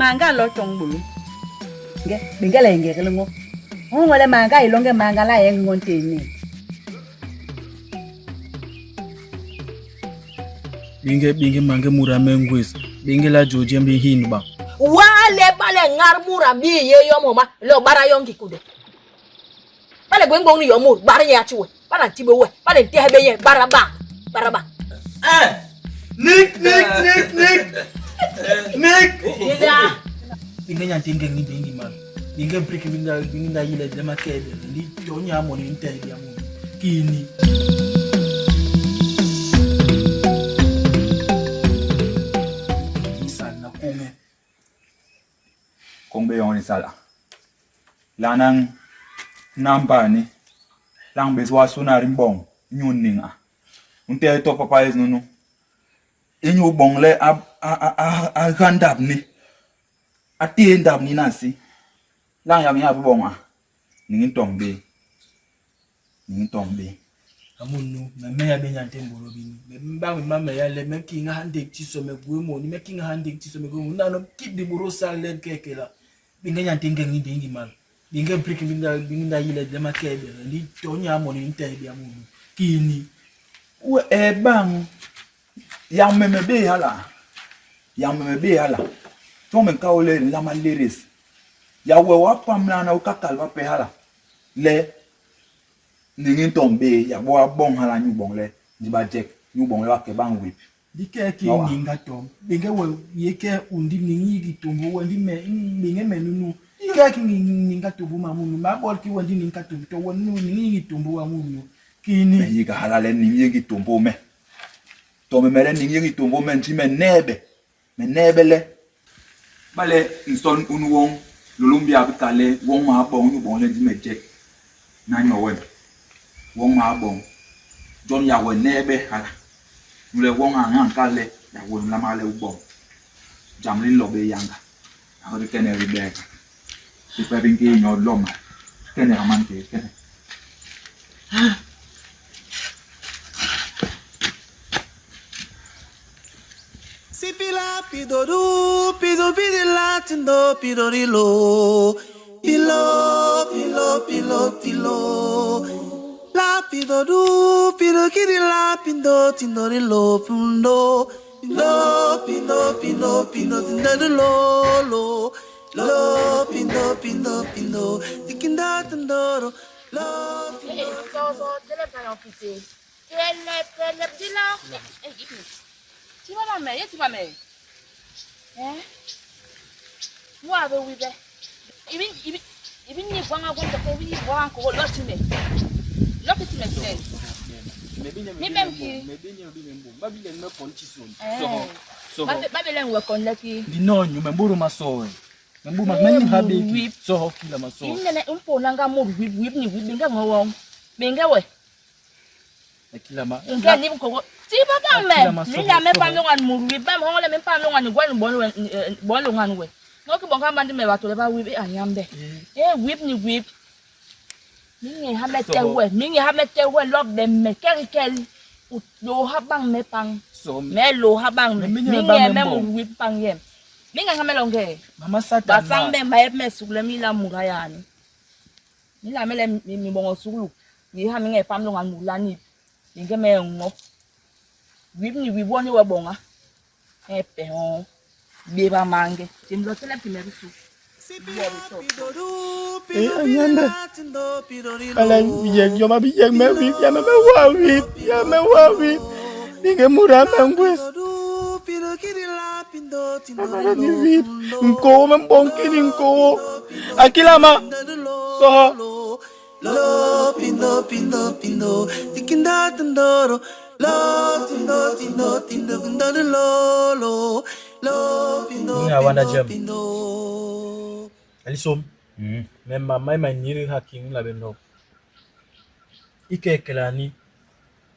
Manga lo tong bulu. Nge bingela ingekele ngo. Ungole manga ilonge manga la yeng ngonteni. Binge binge mange mura mengwes. Binge la joje mbi hinba. Wale bale ngar mura bi ye yo moma lo bara yo ngikude. Bale gwe ngong ni yo mur bara ye achiwe. Bala ntibe we. Bale ntehebe ye bara ba. Bara ba. Eh! Nick Nick Nick Nick. Nick. Ila. Binge nyanti nge ngi bingi man. Binge briki binga binga yile de makede. Ndi tonya mo ni nte ya mo. Kini. Sana kume. Kong be yon ni sala. Lanang nambani. Lang beswa suna rimbong nyun ninga. Unte to papa is nunu. Inyu bong le a a a a gandap ni. A tie ndap ni nasi. Lang yang ya bong a. Ningin tong be. Ningin tong be. Amunu, me me ya be nyante mbolo bini. Me mba me mama ya le me kinga hande tiso me gwe mo ni me kinga hande tiso me gwe mo. Nano kip di buro sale kekela. Binge nyante nge ngi bingi man. Binge briki binga binga yile de makede. Ndi tonya mo ni nte ya mo. Kini. We e bang. Yang me me be hala. Yang me me be hala. To me ka ole lama leres. Ya we wa pamlana u kakal wa pe hala. Le ningin tong be ya bo bong hala nyu bong le. Ndi ba jek nyu bong le wa ke bang wip. Di ke ke nginga tom. Binge we ye ke undi ningi ki tombo we ndi me binge me nunu. Ke ke nginga tombo ma munu. Ma bol ki we ndi ninga tombo to we nunu ningi tombo wa munu. Kini. Me yiga hala le ningi ki tombo me. To me mere ningi ki tombo me nti me nebe. Me nebe le. Bale nson unu wong lolumbia bi kale wong ma bong nyu bong le ndi me jek. Na nyo we. Wong ma bong. John ya we nebe hala. Nule wong a ngan kale ya we nlama le ubong. Jamlin lobe yanga. Ahori kene ribeka. Ipe bingi nyo loma. Kene amante kene. Sipila pidoru pido pidila tindo pidorilo pilo pilo pilo pilo la pidoru pido kirila pindo tindorilo pindo pindo pindo pindo pindo tindorilo lo lo pindo pindo pindo tikinda tindoro lo So so tele pa office. Tele tele dila. Eh ibi. Ti ba me, ye ti ba me. Eh? Wa be wi be. Ibi ibi ibi ni bwanga gwanta ko ibi ni bwanga ko lo ti me. Lo ti me ti. Mi bem ki. Me be nyo bi me mbo. Ba bi le me kon chison. Eh. Soho. Soho. Ba ba be le nwe kon le ki. Ndi no nyu me mburu masowe. Me mburu ma me ni habe ki. Soho kila masowe. Inene umpo nanga mo wip wip ni wip benga ngo wong. Benga we. Kila ma. Nga ni ko ti ba ba me. Mi la me pa lo ngan mu wip ba mo le me pa lo ngan gwa ni bon we bon lo ngan we. No ki bon ka mandi me ba to le ba wip anyambe. Eh wip ni wip. Mi ngi ha me te we, mi ngi ha me te we lo be me kel kel. U lo ha bang me pang. So Me lo ha bang me. Me Mi mi ngi ba me me mbo. mu wip pang yem. Mi ngi ha me longe. Mama satan. Basang be ma me sukule mi la mura yani. Mi la me le mi mi bongo sukulu. Mi ha mi ngi pam lo ngan mu la ni. Mi ngi me ngo. Wip ni wip woni we bonga. E pe hon. Be ba mange. Tim lo tele pi me su. Eh, anyanda. Ala yek yo ma bi yek me wip ya me me wa wip ya me wa wip. Binge mura me ngwes. Amara ni wip. Nko me mbong kini nko. Akila ma. Soho. Lo pindo pindo pindo tikinda tindoro lo tindo tindo tindo tindo lo lo lo pindo Ni awanda pindo jam. pindo Alisom. Me mama ma nyiri ha king la be no. Ike kelani.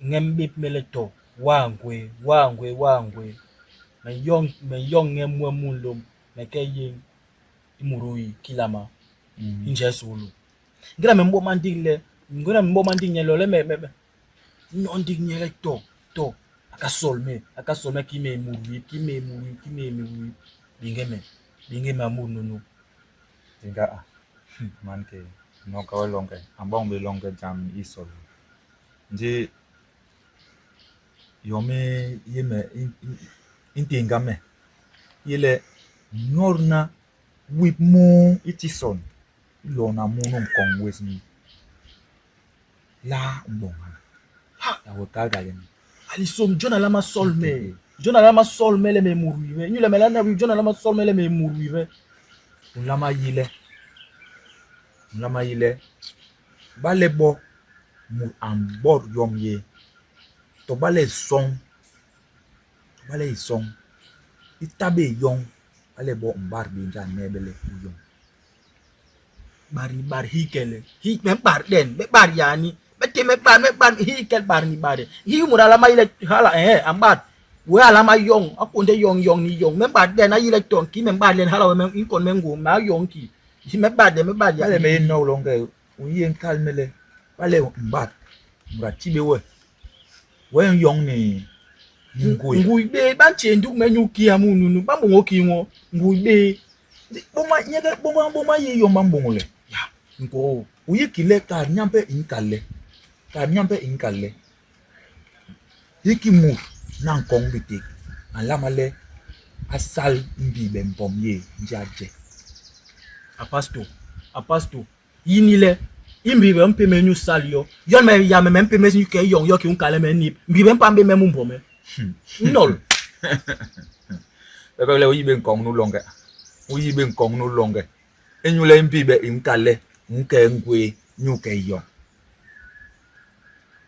Ñem bép me le to, waa ngwéé, waa ngwéé, waa ngwéé. Me yoñ, me yoñ ñem wem munlôm, me ke yéñ i mut u yi kilama, i njel suklu. Ngéda me mboma ndik le, ngéda me mboma ndik nye lole me, me, me nyo ndik nye le to, to, a ka sol me, a ka sol me kii me mut wip, kii me mut wip, kii me mut wip. Béñge me, béñge me a mut nunu. Inga a mankéé, noga we loñge, a mboñ bé loñge jam i sol we. Ndi yom i yé me i ntééñga me i yé le nyodna wip mu i tison i lona munu nkoñ wés ni laa u mboñ hala. Yak we kalga le Alisôm jon a nlama sol me. Jon a nlama sol me le me mut wibe. Inyule me nla jon a nlama sol me le me mut wibe. U nlama yi le, u nlama yi le Bale bo mut a mbot yom yé, to bale soñ, to bale i soñ i ta bé i yoñ, bale bo u mbat bé ndi a neebe le u yoñ. Bar ni bar hii kel, hi me bar den, me bar yani, me te me bar, me bar hii kel bar ni bar. Hii mut a lama yi le hala eh a mbat, wee a lama yoñ, a kônde yoñ yoñ ni yoñ. Me mbat den a yi le to kii me mbat len hala wee me nkon me ngoo, me a yoñ ki. Me bat den, me bat yani. Bale me yé nok loñge U yé nkal me le, Bale u mbat, mut a ti bé we, wee u yoñ ni ngui. Ngui bé, ba ntjé nduk me inyu kiha mu nunu, ba mbôñôl ki nwo, ngui bé. Ndi boma nyege, boma, boma yé yom ba mbôñôl le, Ya, nkôô. U yé ki le, kaat Nyambe i nkal le, kaat Nyambe i nkal le, hiki mut nu a nkoñ biték a nlama le a sal mbiibe mbom yé ndi a je. A pastô, a pastô, Yi ni le, i mbiibe u mpémél inyu sal yo, yon me yak me me mpémés inyu ke i yoñ yo kii u nkal le me nip. Mbiibe mpam bé me mu mbome. Nnol. Bebek le u yi bé nkoñ nu loñge. U yi bé nkoñ nu loñge. Inyule i mbiibe i nkal le u nke ngwéé inyu ke i yoñ.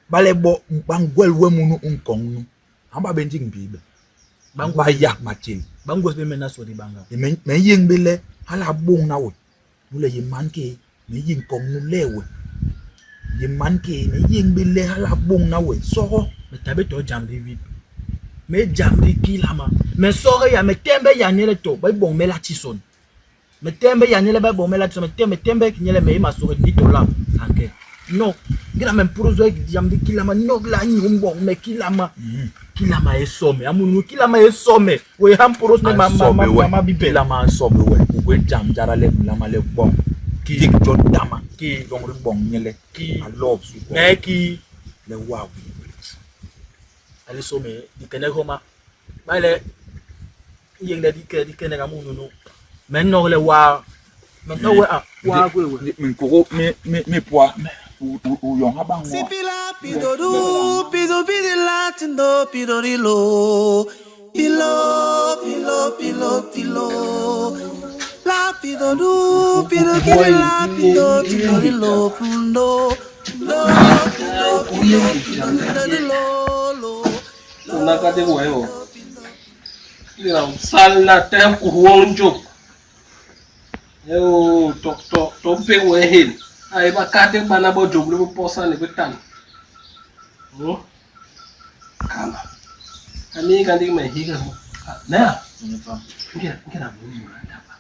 Bale bo ba ngwel we munu u nkoñ nu, a mba bé ndik mbiibe. Ba yak matjél. Ba ngwés bé me n'a sôô dibañga. Me nyéñ bé le hala a boñna we. Nu le yé mankéé, me yé nkoñ nu le we. Yé mankéé, me yéñ bé le hala a boñna we. Soho. Me ta bé to jam li wip. Me jam li kilama. Me soohe ya, me témbe ya nye le to ba boñ me la tison. Me témbe ya nye le ba boñ me la tison. Me témbe, me témbe ki nye le me yé masoohe ndi to la a nke. Nok, ngéda me mpôdôs we jam li kilama, nok le a nyo mboñ me kilama. Kilama a yé soo me. A mut nu, kilama a yé soo me. We ha mpôdôs me ma, ma, ma, ma, ma Bibel. Kilama a nsobe we, u gwé jam jada le u nlama le boñ. Kii? Yék jo tama. Kii? Yoñ ri boñ nye le Kii? a loo bisu gwoñ. Me kii? Le wa wi. A li soo me, di kenek homa. Ba le, i yéñ le di ke, di kenek a mut nunu. Me nok le wa, me nok we a, wa gwé we. Minkôgô mi, mi, mi pua, u, u, u yoñ ha bañ nwo. Sipila pidoru pido pidila tindo pidorilo pilo pilo pilo pilo la pidoru pido kidila pido tidorilo pundo lo pido pido pido lo Unakate wewe. Sal tem ku huong juk. Eo to to to pe we hin. Ai ba kate bana bo juk le posa ne betan. Kama. Ami kan dik me higa. Na. Ngira ngira mu muranda ba.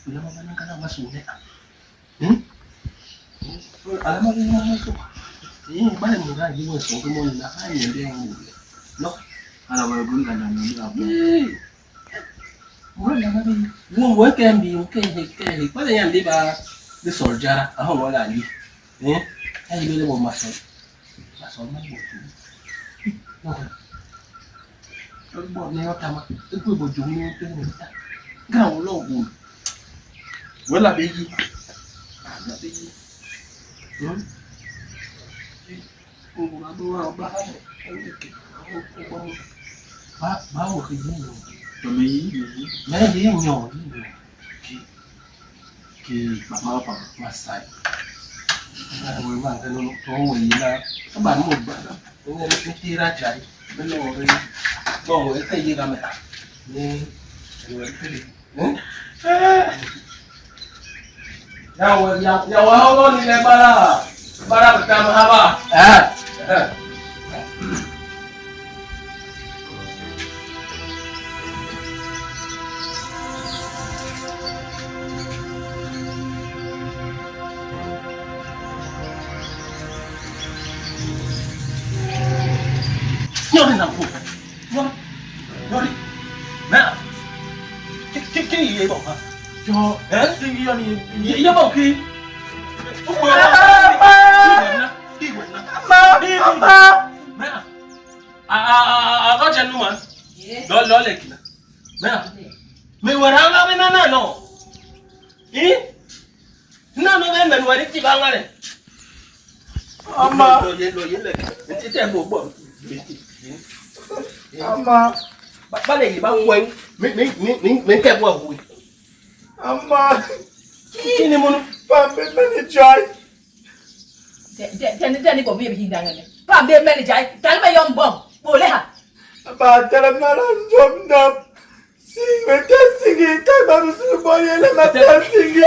Ulama bana kana masune. Alama ni na so. Eh bale mura yi wo so mo na ha ni le. No. Ala ba gun kana mo ni abo. Eh. Mura na bi. Wo wo ke mbi wo ke he ke he. Bale yan di ba di soljara aho wala ali. Eh. Ai le bo maso. Maso ma bo tu. No. Bo ne otama. Ku bo ju ni te ni ta. Ga wo lo wo. Wela be yi. La be yi. Ba ba wo ke yi no. To me yi, me yi. Me yi nyo yi nyo. Ki ki ba pa masai. Na we ba no to we yi na. Ba mo ba na. Ne ne tira jai. Me no re. No we te yi ga me. Ni we te. Eh? Ya we ya ya wa ho ni le bara. Bara ka ma ha ba. Eh. Eh. Nyori na ko. Nyori. Nyori. Mẹ. Cái cái cái gì vậy hả? Cho Eh? singi yoni Ye ye bon ki. Mama. Mẹ. A a a a ga chenu man. Lo lo le kina. Mẹ. Me waranga me na na no. Eh? Na no me me wari ti ba ngale. Ama. Lo ye lo ye le. Nti te bo bo. Ama. Ba le yi ba wen. Me me me me ke bo hu. Ama. Kí ni mo nu? Pambe meni chai. Tẹni bọ̀ mi yẹ bi danga ne. Pam be mɛni jai, tani bɛ yɔn bɔn, bole ha. Ba tele na la njom na. Singi me te singi te ba musu bo yele ma te singi.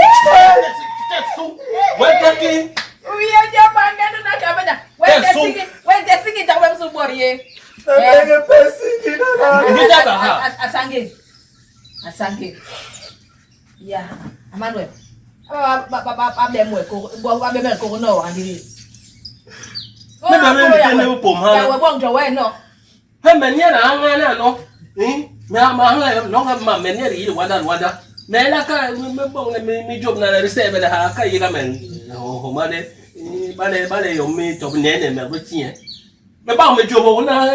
Wọ́n tẹ́ kí. Uye jɛ pangɛ na ka bɛ na. Wɛn tɛ singi, wɛn tɛ singi ta wɛn musu bɔri ye. Na me pe singi na la. Ndi daba ha. Asange. Asange. Ya, Emmanuel. Ba ba ba ba ba bɛ mɔ ko bɔ ba bɛ mɛ ko no wa ndiri. Me ba me me ne pom ha. Ya wɛ bɔn jɔ wɛ nɔ. He me nye na anga na no. Eh? Me ma anga no ga ma me nye ri wada wada. Me la ka me bon le me me job na le se be ha ka yi ga men ho ho ma le ba le ba le yo me to ne ne me bo ti eh. Me ba me job na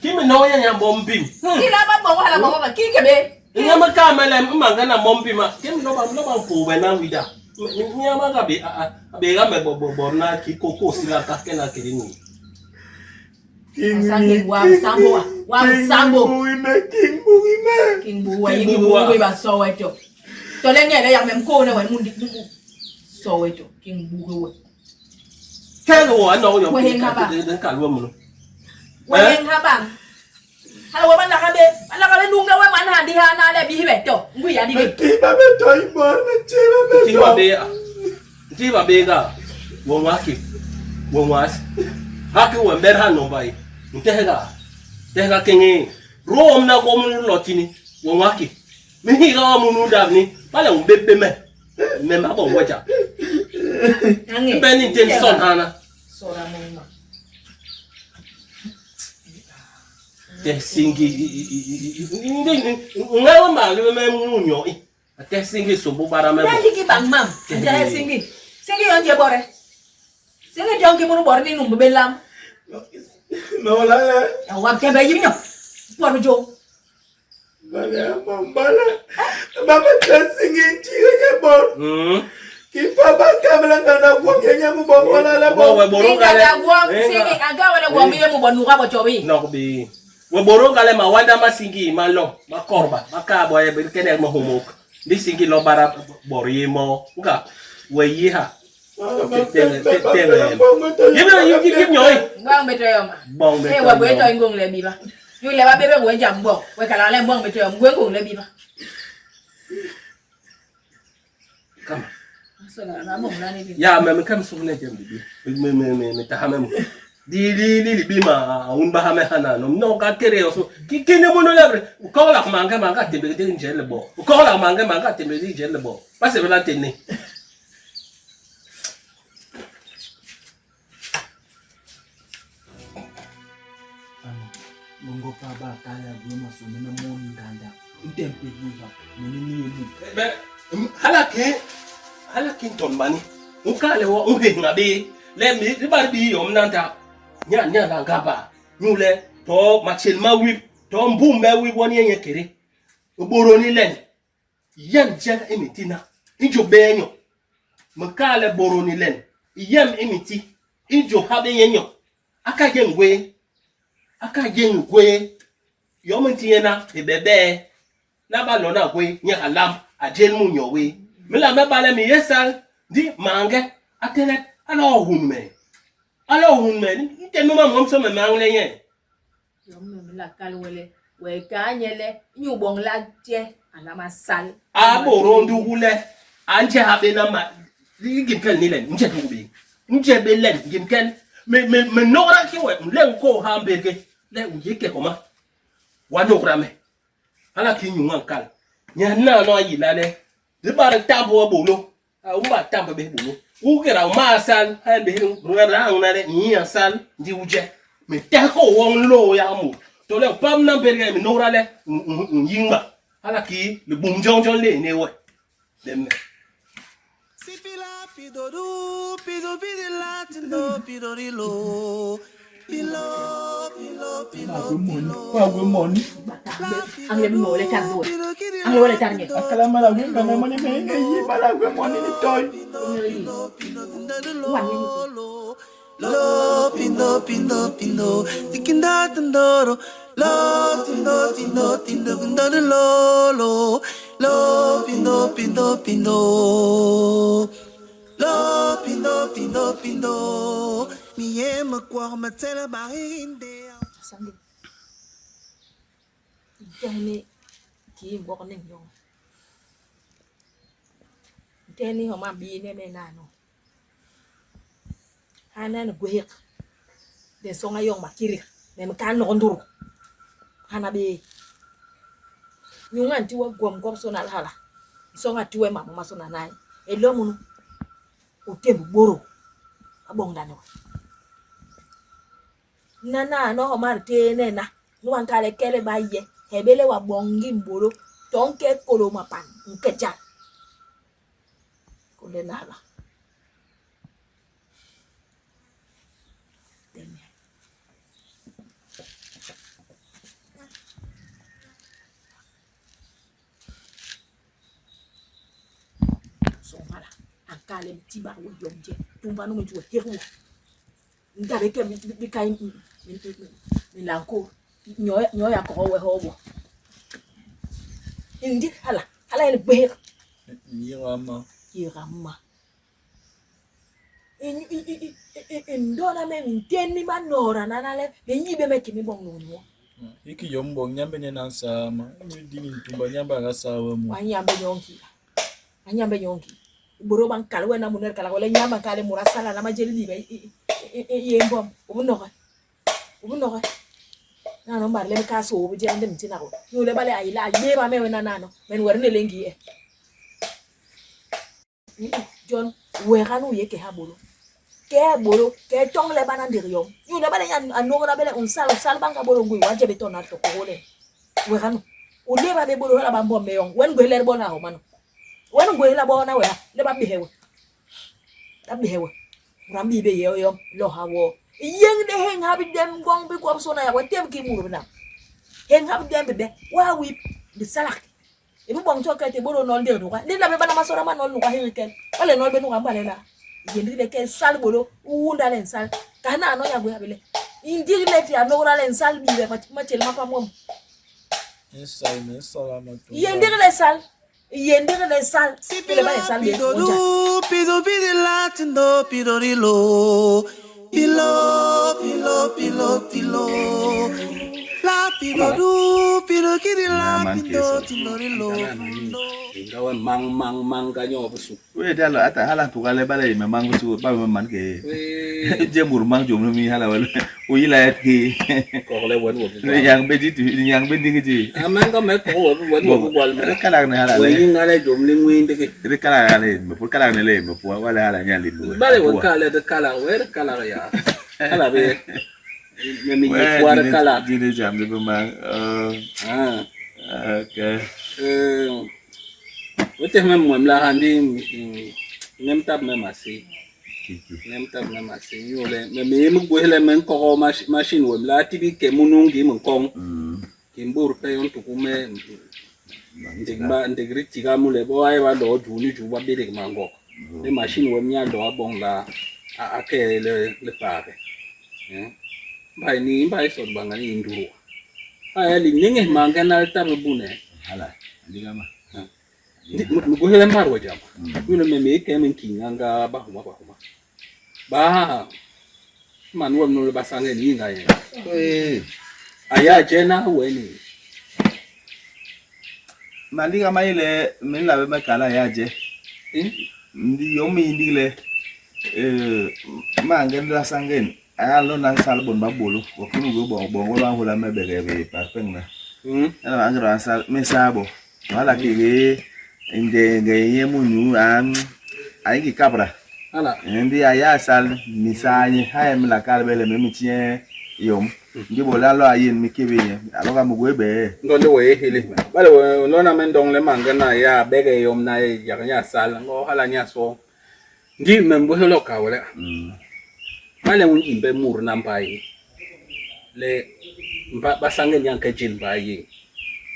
ki me no ya nya bom bim. Ki la ba bɔn wala bɔn wa ki kebe. Nya ma ka me le ma ga na bom bim ma. Ki no ba no ba po be na wida. Nya ma ga be a be ga me bo bo bo na ki koko si la ka ke na kiri ni. Asange wa sambo wa. Wa sambo. King me king bui me. King buwa yingi buwa ba Soweto. Tole ngene ya mem ko ne wen mundi Soweto King buwa. Ke go wa no yo Weh, ngaba. ka ka lo mu. Wen ha bang. Hala wa bala kabe, bala kabe nunga we man handi ha na le bi beto. Ngui ya Me dibi. ti ba me to ibor me ti ba me Nti ba to. be a. Nti ba be ga. Won wa ki. Won wa si. Ha ki won ber ha no bai. Nte ga. Te ga kenge. Ro om na ko mu lo tini. Won wa ki. Mi hi ga mu nu da ni. Ba le un be be me. Me ma bon waja. Ange. Be ni ten son ha na. Sora mumma. Te singi nga ma le me mu nyo i. Te singi so bo bara me Ya bo. yiki bang mam. Ja singi. Singi yon je bore. Singi jonki munu bore ni numbu belam. Me wala le. Ya wa ke be yimnyo. Bor jo. Bale ma bale. Ba me te singi ti ke bor. Ki pa ba kamla na na ko ke nya mu bo wala la Bo bo. we boro Singa ga le. da gwam singi aga wala gwam ye mu bonu ka bo chobi. No bi. We boro gale ma wanda ma singi ma lo ma korba ma ka bo e bir kene ma homok. Ndi singi lo bara bor ye mo. Nga we yi ha. Yebe yi yi yi nyoy. Bang beto yo ma. Bong beto Eh wa yo. beto ngong le biba. Yu le ba bebe we jam bo. We kala le bong beto yo ngwe ngong le biba. Kama. So la na mo na ni bi. Ya me me kam sukne jem bibi. Me me me me ta ha me mo. Di di di li bi ma un ba ha me hana no no ka kere yo so. Ki ki ne mo no lebre. Ko la ma nga ma nga tembe de nje le bo. Ko la ma nga ma nga tembe de nje le bo. Pa se la tene. Ano, bongo pa ba kaya gwe maso me na mon nganda. Ntempe gwe me ni ni mu. Be hala ke hala ke ton mani. Un ka le wo un he nga be. Le mi li ba bi yom nan ta. Nya nya la nga ba. Nyu le to ma chel ma wi to mbu me wi woni enye kere. Ogboro ni len. Yem je emiti na. Ijo be enyo. Me ka le boro ni len. Yem emiti. Ijo ha be enyo. Aka je ngwe. Aka je ngwe. Yom ntiye na ebebe. Na ba lo na gwe nya alam ajel mu nyowe. Mi la me ba le mi yesal di mange atele ala ohun me. Ala ohun me. Nte no ma mom so me mangle yen. Yo me la kal wele. We ka nyele nyu bong la je ala ma sal. A boro ndu wule. Anje ha be na ma li gim kel ni len nje du be. Nje be len gim kel me me me no ra ki we le ko ha mbeke. Le u ye ke koma. Wa no ra me. Ala ki nyu ngan kal. Nya na no ayi la le. Di ba ta bo bolo. A u ba ta be bolo. U ke ra ma sal ha be ra na le ni ya sal ndi uje. Me tehe kôô woñ nloo yak mut, tole u pam na mbédgé, me nôgda le u nyiñba, hala kii libum joñ jon li yéne we. Dem me. Aneno gwek de songa yong ma kirik me mi kan nok nduru hana be nyunga nti wa gwom gwom sona hala songa tiwe ma ma sona nai e lomunu utembu boro abong dane wa nana no homar tene na nuwan kale kele ba ye hebele wa bongi mbolo tonke kolo mapan nkeja kule nala Songala akale mtiba we yomje tumba no mtu heru ndabe ke mi kai mi lanko nyo nyo ya ko we hobo indi hala hala en gbe Yirama. Yirama ndona me nten mi manora nanale me nyibe me kimi bong no Iki yombo nyambe nyena nsama. Imi dini ntumba nyamba agasawa mu. Wanyambe nyonki. Anyambe nyonki. Boro ban kala wena muner kala wala nyamba kale mura sala na majeli libe yembom ubunoka. Ubunoka. Nano mbar le ka so obu jande mtina ko. Yule bale ayila yeba me wena nano men werne lengi e. John weranu ye ke habolo. Ke bolo ke tong le bana ndiriyo. Yule bale yan anora bele on sal sal banga bolo ngui waje beton na to ko le. Weranu. Ule ba be bolo la ba mbombe yon. Wen ngwe le bona ho mano. Wen ngwe la bona we le ba bihewe. La bihewe. Rambi be yo yo lo hawo. Yeng de heng habi dem gong bi ko sona ya we tem ki muru na. Heng habi dem be wa wi bi salak. E bu bong to ka te bolo nol de no ka. Le la be bana masora ma nol no ka heng kel. Wale nol be no ka mbale la. Yendi le ke sal bolo uunda le sal. Kana no ya go ya bele. Indi le ti ano ra le sal bi be ma chel ma pa mom. Nsal me nsala ma to. Yendi le sal. Yendi le sal. Le ba le sal be. Pido pido pido latindo pido rilo. Pilo pilo pilo pilo. La pido du pido kiri la pido tindo rilo. Ingawa mang mang mang ka nyo busu. We dalo ata hala tukale bale me mangu su ba me man ke. We Je mur mang jom mi hala wal. U yila et ki. ko le wen wo. Yang be ji tu yang be dingi ji. A man ka me ko wo wen wo wal me. Kala ne hala We le. yinga le jom le ngwin de ke. Re kala le me pur kala ne le me pu wala hala nya li lu. Bale wo kala de kala we de kala ya. Kala be me mi ni de kala. Dine jam de mang. Ah. Okay. Eh wote me mwem la handi nem tab me masi. Nem tab me masi yole me me mu gwele me ko machine wem la tibi ke munungi mun kong. Kimbur pe yon tukume ndigba ndigri tiga mule bo ay ba do juni ju ba bele mango. Le machine wem nya do abong la a ke le le pare. Eh. Bai ni bai so banga ni induru. Ay li ninge manga na tab bune. Hala. Ndigama. Muguhele mbarwa jama. Yule meme ke men kinganga ba huma ba huma. Ba man wo no ba sange ni nga ye. Eh. Aya jena weni. Mandiga maile min la be me kala ya je. Eh? Ndi yomi ndi le eh ma ngen la sangen aya lo nan sal bon ba bolo ko kunu go bon bon go ba hula me be be parfum na. Ala angra sal me sabo. Wala ki ge nde nge ye munyu an ai ki kabra. Ala. Ndi aya sal misanye haya mi la kalbele me mi tien Yom. Ndi bo la lo a yen mi kebe nye. A loga mu gwe be. Ngo ndi we hili. Bale we lona me ndong le mange na ya bege yom na ya nya sal ngo hala nya so. Ndi me mbo helo ka wala. Bale un imbe mur na mbayi. Le mba basange nya ke jin mbayi.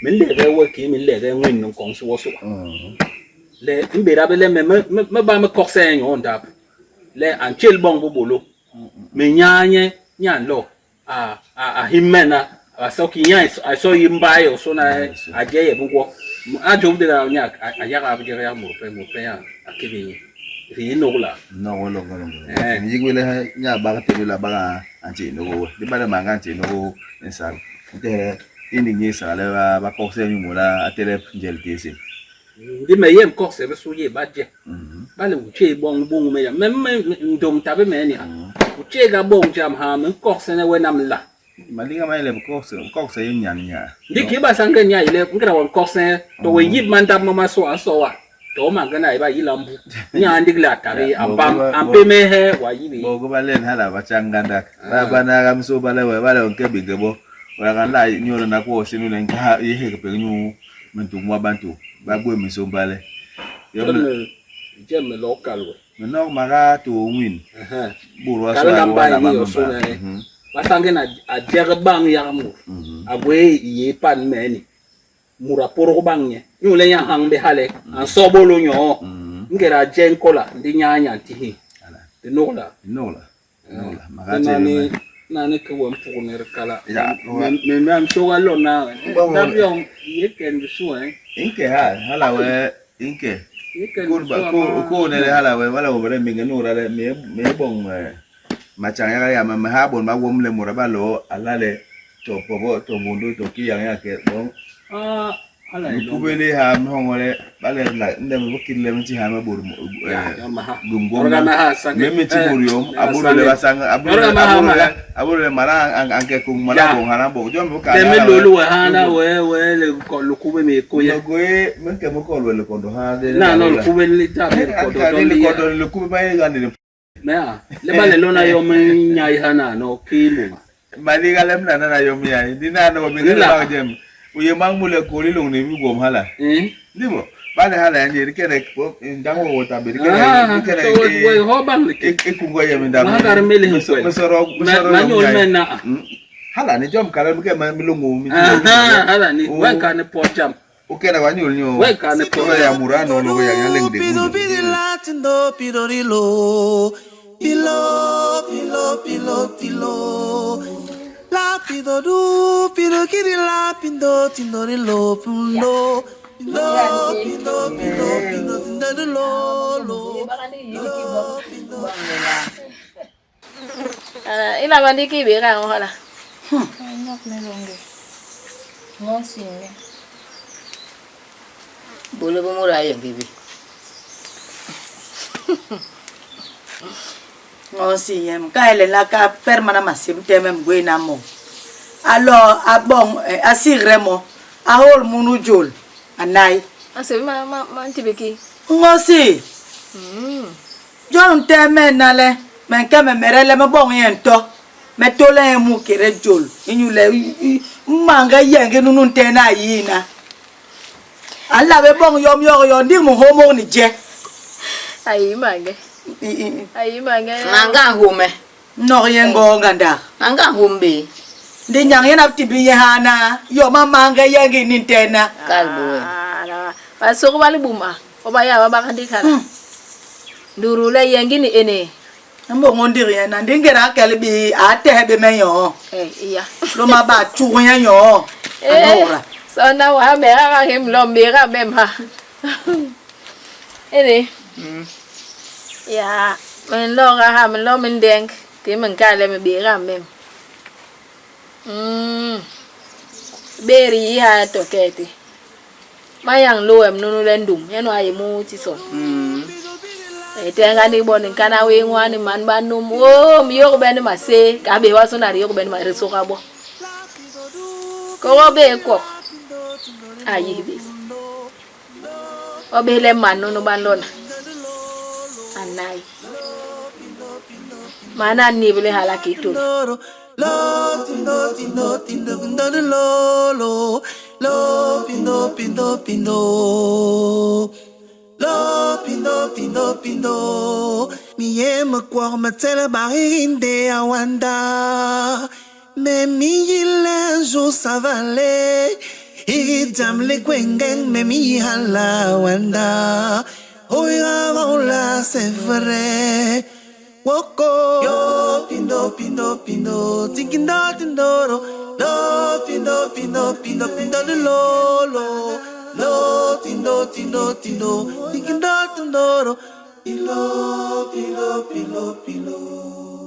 Min le ge we ki min le ge ngwin no kong so so. Le mbera be le me me ba me kokse nyo ndap. Le an chel bong bo bolo. Me nyanye nya lo a a a himena a so ki nya a so yimba yo so na a je ye bungwo a jo de la nya a ya ga je ya mo pe mo pe ya a ke bi ri no la No wo lo lo. Mi yigwe le nya ba te la ba anti no go. Di ba le manga anti no go ensal. Te indi ngi sa le ba ba kokse nyu mola atele njel tese. Ndi me yem ko se be su ye ba je. Ba le uche bong bong me ya me me ndom ta be me ni ha. Uche ga bong jam ha me ko se ne we nam la. Malinga ma ile kokse kokse yim nyan nya. Ndi ki ba sange nya ile ngira won ko se to we yib man dab ma so an so wa. To ma gana iba yilambu. Nya ndi la tare ambam ampe me he wa yibi. Bo go ba len hala ba changandak. Ba ba na ga mso ba le we ba le nke bige bo. Wa ga la nyoro na ko sinu le nka ye he pe nyu mentu mwa bantu. Ba gwe miso ba le. Yo je me local we. Me no mara to win. Buru aso na ba yi so na ne. Ba sange na a jere bang ya mu. A gwe ye pan me ni. Mura poro bang nye. Nyu le nya hang be hale. An so bolo nyo. Ngera jen kola ndi nya nya ti. De no la. No la. No la. Mara te na ne ke won pour ne kala. Me me am so ga lo na. Na bion ye ken so eh. Inke ha hala we inke. Kurba ko ko ne hala we wala wo re minge no ra le me me bong machang ya ya ma ha bon ba wom le mura ba lo ala le to pobo to mundu to ki yang ya ke bon. Ah hala kubele ha mhongole ba le la nde mo kille mi ti ha ma bor gum gum me mi ti bur yom aburu le basanga aburu le aburu le mara anke kung mara bon hana bo jom bo ka le me lolu ha na we we le ko lu kube me ko ye ko ye men ke mo ko le ko do ha de na no kube le ta me ko do do le ko do le kube ba ye ga ni me a le ba le lona yo me nya hana no ki mu mali ga le mna na yo mi ya ni na no mi ga ba jem uye mang mule koli long ne mi gom hala. Ndimo bale hala nje kene ndango wota be kene kene we ho bang le e kungo ye mi ndam. Ma gar mele ho kwel. Mesoro mesoro ma nyol men na. Hala ni jom kala mi ke ma mi longo mi. Hala ni wen ka ne po jam. O kene wa nyol nyo. Wen ka ne po ya murano lo ya ya leng de. Pido pido pido rilo. Pilo pilo pilo pilo. Lapido du pido kiri lapido tindori lo pundo lo pido pido pido tindori lo lo lo pido. Ala ila bandi ki be ka hala. Nyok me longe. Ngonsi me. Bolo bo mura ye bibi. Ngonsi yem ka ele la ka permana masim temem gwe na mo. Alors abon asire mo ahol munu jol anai. Ase ma ma ma ntibeki. Ngonsi. Jon temen na le men ke me merele me bon yen to. Me tole mu kere jol inyu le manga yenge nunu tena yina. Alla be bon yom yo yo ndi mu homo ni je. Ayi mange. Ayi mange. Manga home. No yengo nganda. Manga humbe. Ndi nyang yena tibi hana yo mama nga yengi ni tena. Kalbo. Ah, ba so ko bali buma. O ba ya ba ba kandi kala. Nduru le yengi ni ene. Mbo ngondi yena ndi ngera kele bi ate be menyo. Eh iya. Lo ma ba chu yo. Anora. So na wa me ra him lo me ra mem ha. Ene. Ya, men lo ra ha men lo men deng ke men ka le me be ra mem. Beri ha tokete. Mayang lo em nunu le ndum yeno aye mu tison. Etenga ni bon kana we ngwani man banum o mi yo ben ma se ka be wa so na yo ben ma reso ka bo. Ko be ko. Ayi be. O be le man nunu ban lona. Anai. Mana ni bele halaki to. Lo tindo tindo tindo tindo lo lo lo pindo pindo pindo lo pindo pindo pindo mi ye me kwok me tsele barinde awanda me mi yile un jour ça va aller Iri jam le kwengeng me mi hala wanda Oira la c'est vrai Woko yo pindo pindo pindo tinkindo tindoro lo pindo pindo pindo pindo lo lo lo tindo tindo tindo tinkindo tindoro pilo pilo pilo pilo.